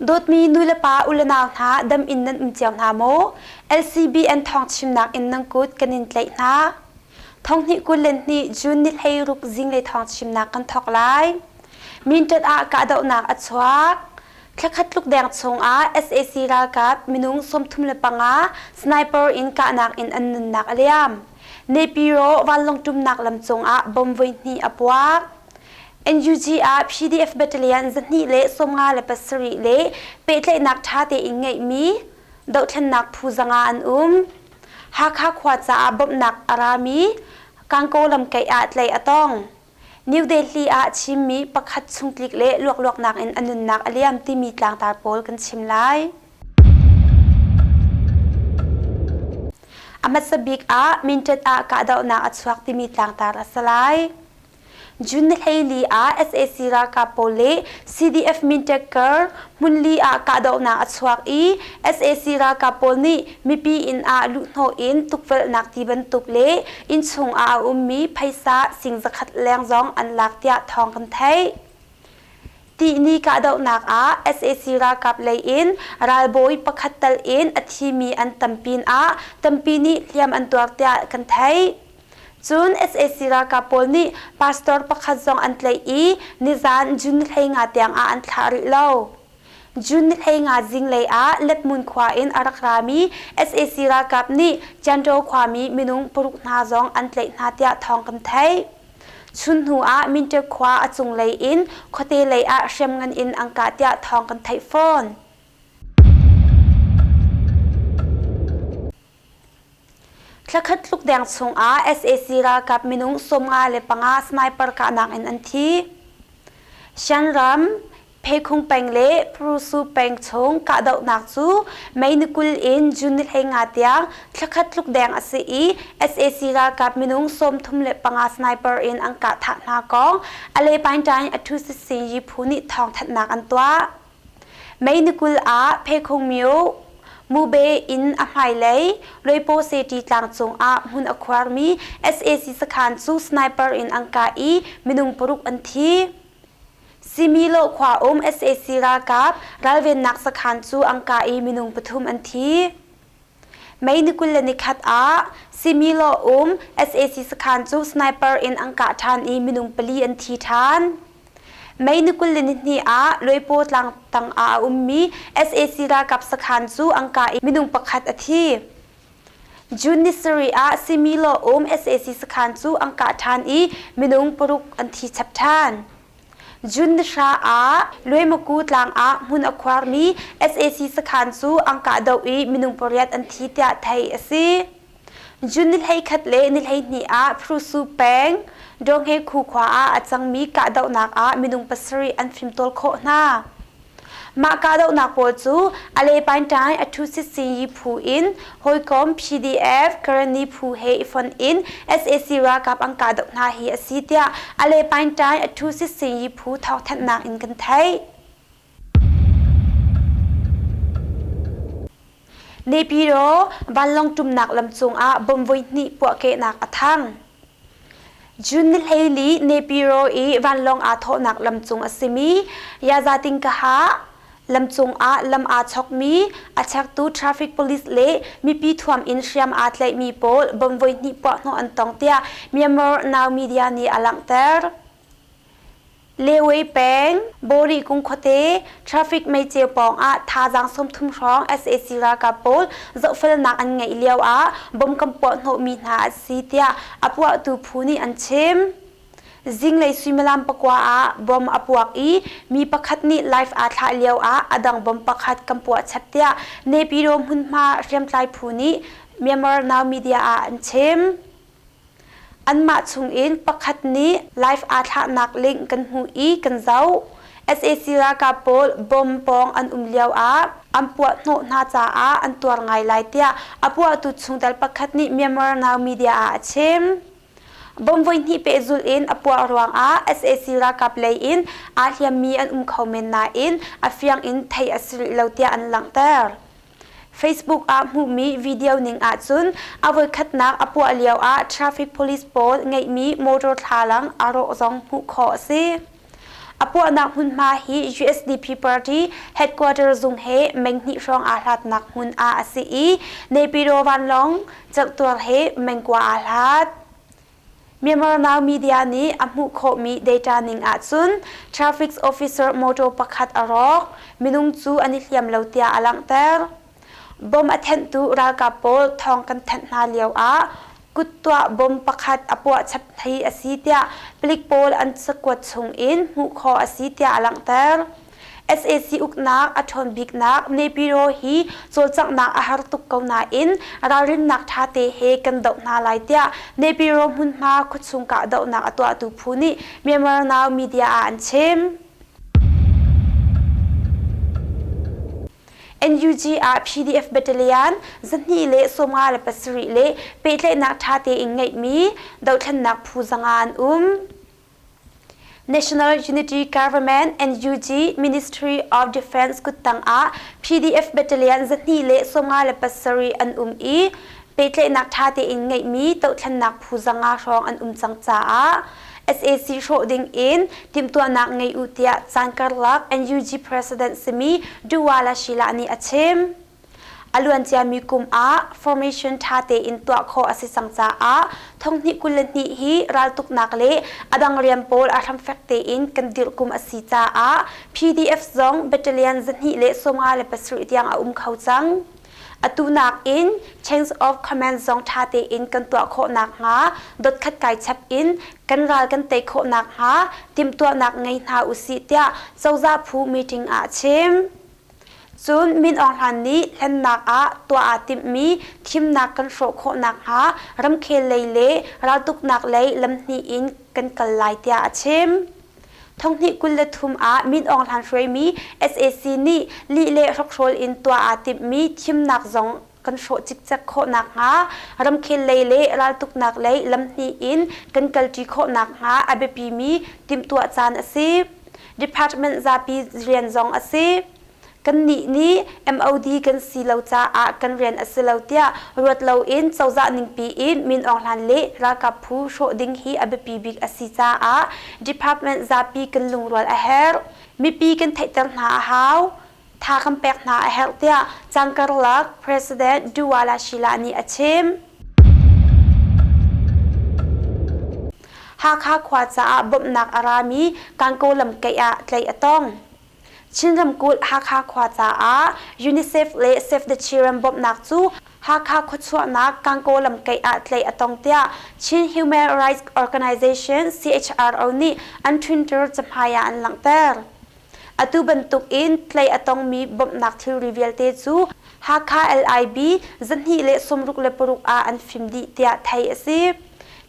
Dawtmi nulepa ulenau hna dam in nan um cio hna maw? LCBN thawng chimnak in nan kut kan in tlaih hna. Thonghnih 22 June ni 16 zinglei thawng chimnak kan thawk lai. Minṭat ah kahdohnak a chuak. Thlakhat tluk deng chungah sac ralkap minung 35 sniper in kahnak in an nunnak a liam. Nepiro vanlawng ṭumnak lam cungah bomb voihnih a puak. NUG ah PDF battalion 257 le pehtlaihnak ṭha tein ngeihmi dohthlennak phu zanga an um. Hakha khua caah bawmhnak a rami Kankaw lamkeih ah tlaih a tong. New Delhi ah Chinmi pakhat chungtlik le luakluaknak in a nunnak a liam timi tlangtar pawl kan chim lai. A hmasa bik ah Minṭet ah kahdohnak a chuak timi tlangtar a si lai. June 14 ah sac ralkap pawl le CDF Mintekker hmunli ah kahdohnak a chuak i sac ralkap pawl nih mipi inn ah luhhnawh in tukvelhnak ti bantuk le innchung ah a ummi phaisa sing zakhat leng zong an lak tiah thawng kan theih. Tihni kahdohnak ah sac ralkap lei in ralbawi pakhat tal in a thimi an tam pinah tampi nih hliam an tuar tiah kan theih. Cun sac ralkap pawl nih pastor pakhat zong an tlaih i nizan June 15 tiang ah an thlah rih lo. June 15 zinglei ah Letmun khua in a rak rami sac ralkap nih Ciantaw khuami minung paruk hna zong an tlaih hna tiah thawng kan theih. Chun hnu ah Minṭek khua a cunglei in khuate lei ah hriamngan in an kah tiah thawng kan theih fawn. Thlakhat tluk deng chungah sac ralkap minung 55 sniper kahnak in an thi. Shan ram, Phekhung peng le Prusu peng chung kahdohnak cu May ni 20 in June ni 15 tiang thlakhat tluk deng a si i sac ralkap minung 35 sniper in an kah thah hna kong Alepainṭaing Athusisin Yi phu nih thawngthanhnak an tuah. May ni 20 ah Phekhung myo Mube inn a hmailei Luaipaw City tlang cungah hmun a khuarmi sac sakhan cu sniper in an kah i minung paruk an thi. Similo khua um sac ralkap ralvennak sakhan cu an kah i minung pathum an thi. May ni 21 ah Similo um sac sakhan cu sniper in an kah ṭhan i minung pali an thi ṭhan. May ni 22 ah Luaipaw tlang tang ah a ummi sac ralkap sakhan cu an kah i minung pakhat a thi. June ni sarih ah Similo um sac sakhan cu an kah ṭhan i minung paruk an thi chap ṭhan. June ni hra ah Luaimaku tlang ah hmun a khuarmi sac sakhan cu an kahdoh i minung pariat an thi tiah theih a si. June ni 11 le ni 12 ah Phrusu peng Dawnghe khu khua ah a cangmi kahdohnak ah minung pasarih an fimtawl khawh hna. Mah kahdohnak pawl cu Alepainṭaing Athusisinyi phu in hawikom PDF Karenni phu he i fonh in sac ralkap an kahdoh hna hi a si tiah Alepainṭaing Athusisinyi phu thawngthanhnak in kan theih. Naypyidaw vanlawng ṭumnak lam cungah bomb voihnih puahkehnak a thang. June ni 14 Naypyidaw i vanlawng aa thawhnak lam cung a simi Yazatingkaha lam cungah lam aa chokmi a chektu traffic police le mipi thuam in hriam aa tlaihmi pawl bomb voihnih puahhnawh an tong tiah Myanmar Now Media nih a langhter. Lewei peng, Bawri kung khuate, traffic meiceu pawng ah thazaang 30 hrawng sac ralkap pawl zohfelnak an ngeih lio ah bomb kan puah hnawhmi hna a si tiah a puahtu phu nih an chim. Zinglei suimilam pakua ah bomb a puak i mi pakhat nih live aa thlah lio ah a dang bomb pakhat kan puah chap tiah Naypyidaw hmunhma hriamtlai phu nih Myanmar Now Media ah an chim. Anmah chungin pakhat nih live aa thlahnak link kan hmuh i kan zoh. Sac ralkap pawl bomb pawng an um lio ah an puah hnawh hna caah an tuar ngai lai tiah a puahtu chungtel pakhat nih Myanmar Now Media ah a chim. Bomb voihnih pehzulh in a puah ruangah sac ralkap lei in aa hliammi an um kho men nain a fiang in theih a si rih lo tiah an langhter. Facebook ah hmuhmi video ning ahcun a voikhatnak a puah lio ah traffic police pawl ngeihmi motor thlalang a rawh zong hmuh khawh a si. A puahnak hmunhma hi USDP party headquarter zung he meng hnih hrawng aa hlatnak hmun ah a si i Naypyidaw vanlawng cerhtuar he meng kua aa hlat. Myanmar Now Media nih a hmuh khawhmi data ning ahcun traffic officer motor pakhat a rawk, minung cu an i hliam lo tiah a langhter. Bom a thenhtu ralkap pawl thawng kan thanh hna lioah kuttuah bom pakhat a puah chap hlei a si tiah palik pawl an cakuat chung in hmuh khawh a si tiah a langhter. Sac uknak a ṭhawn biknak Naypyidaw hi cawlcanghnak a har tuk ko nain ralrinnak ṭha te he kan doh hna lai tiah Naypyidaw hmunhma khuachung kahdohnak a tuahtu phu nih Myanmar Now media ah an chim. NUG ah PDF Battalion 257 le pehtlaihnak ṭha tein ngeihmi dohthlennak phu zanga an um. National Unity Government NUG Ministry of Defense kuttang ah PDF Battalion 257 an um i pehtlaihnak ṭha tein ngeihmi dohthlennak phu zanga hrawng an um cang caah sac hrawh ding in timhtuahnak ngei u tiah caan karlak NUG President simi Duwala Sheila nih a chim. A luanciami kum ah formation ṭha tein tuah khawh a si cang caah thonghnih 22 hi raltuknak le a dang rian pawl a hramfek tein kan dirh kum a si caah PDF zong battalion 257 tiang a um kho cang. Atu nakin change of command zong ṭha tein kan tuah khawh nakhnga dotkhat kai chap in kan ral kan tei khawh nakhnga timhtuahnak ngei hna usih tiah cozah phu meeting ah a chim. Cun Min Aung Hlaing nih hlennak ah tuah aa timhmi thimnak kan hrawh khawh nakhnga ramkhel lei le raltuknak lei lamhnih in kan kal lai tiah a chim. Thonghnih 23 ah Min Aung Hlaing hruaimi sac nih lih le hrokhrawl in tuah aa timhmi thimnak zong kan hrawh cikcek khawh nakhnga ramkhel lei le raltuknak lei lamhnih in kan kalṭi khawh nakhnga a biapimi timhtuah caan a si. Department zapi rian zong a si. Kannih nih MOD kan si lo caah kan rian a si lo tiah ruat loin cozah ningpi in Min Aung Hlaing le ralkap phu hrawh ding hi a biapi bik a si caah department zapi kan lungrual a herh. Mipi kan theihter hna a hau. Tha kan pek hna a herh tiah caan karlak President Duwala Sheila nih a chim. Hakha khua caah bawmhnak a rami Kankaw lamkeih ah tlaih a tong. Chin ramkulh Hakha khua caah UNICEF le Save the Children bawmhnak cu Hakha khuachuahnak Kankaw lamkeih ah tlaih a tong tiah Chin Human Rights Organization CHRO nih an Twitter cahmai ah an langhter. Atu bantuk in tlaih a tongmi bawmhnak thilri vialte cu Hakha LIB 266 ah an fim dih tiah theih a si.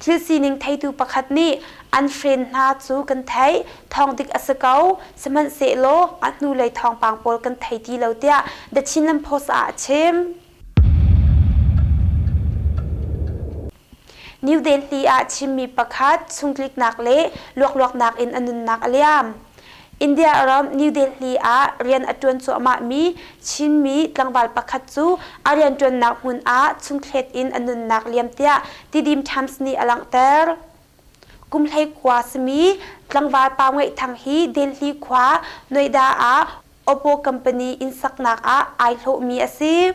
Thil sining theitu pakhat nih an hren hna cu kan theih, thawng dik a si ko, sihmanhsehlaw a hnulei thawngpang pawl kan thei ti lo tiah The Chinland Post ah a chim. New Delhi ah Chinmi pakhat chungtliknak le luakluaknak in a nunnak a liam. India ram New Delhi ah rian a ṭuan cuahmahmi Chinmi tlangval pakhat cu a rianṭuannak hmun ah chungthlet in a nunnak liam tiah Tidim Times nih a langhter. Kum 19 simi tlangval Pau Ngaih Thang hi Delhi khua Noida ah Oppo company inn saknak ah ai hlawhmi a si.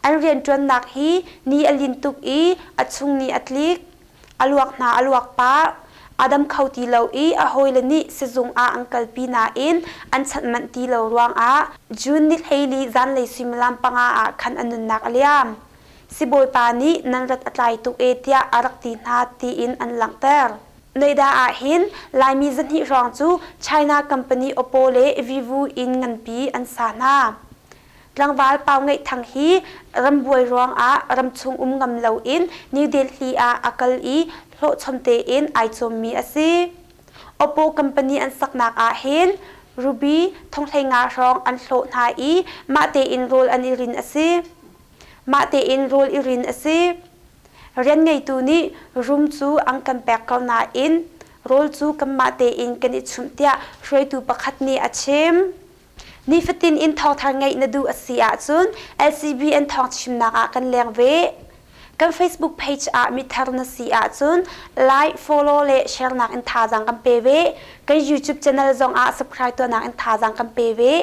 An rianṭuannak hi ni a lin tuk i a chung nih a tlik. A luak hna a luak pah. A dam kho ti lo i a hawile nih sizung ah an kalpi nain an chanh manh ti lo ruangah June ni 14 zanlei suimilam panga ah khan a nunnak a liam. Sibawipa nih nan rat a tlai tuk e tiah a rak ti hna tiin an langhter. Noida ah hin Laimi 200 hrawng cu China company Oppo le Vivo in nganpi an sa hna. Tlangval Pau Ngeih Thang hi rambuai ruangah ramchung um ngam loin New Delhi ah a kal i hlawhchom tein ai cawmmi a si. Oppo company an saknak ah hin Ruby 15,000 hrawng an hlawh hna i mah tein rawl an i rin a si. Mah tein rawl i rin a si. Rian ngeitu nih rum cu an kan pek ko nain rawl cu kanmah tein kan i chumh tiah hruaitu pakhat nih a chim. Nifatin in thawngthar ngeih na duh a si ahcun LCBN thawngchimnak ah kan leng ve. Kan Facebook page ah mithar na si ahcun like, follow le share nak in thazaang kan pe ve. Kan YouTube channel zong ah subscribe tuahnak in thazaang kan pe ve.